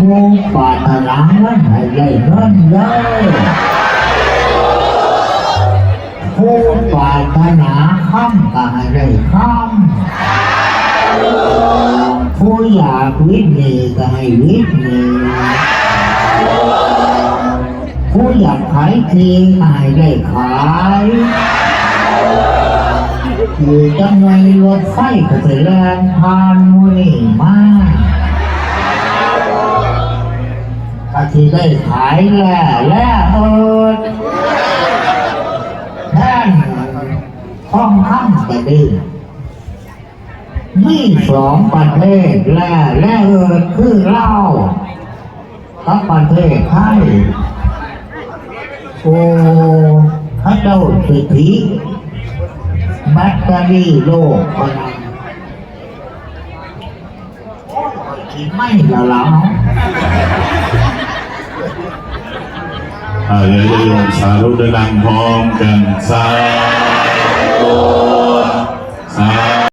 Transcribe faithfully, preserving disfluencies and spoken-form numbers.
ผู้ปรารถนาเงินให้ได้เงินเด้อ ผู้ปรารถนาคำก็ให้ได้คำ ผู้อยากวิทย์หนี้ก็ให้วิทย์หนี้ ผู้อยากขายที่ก็ให้ได้ขาย อยู่จังไงรถไฟก็จะแล่นผ่านหมู่นี่มา ก็สิได้ขายแร่ แร่เอิร์ธ แท่งทองคำก็ดี มีสองประเทศแร่ แร่เอิร์ธคือลาวกับประเทศไทย โอ้ พระเจ้าเศรษฐี แบตเตอรี่โลกพลัง กินไม่ละลาว อ่าเดี๋ยวจะโยมสาธุด้วยนั่งพร้อมกัน สาธุ สา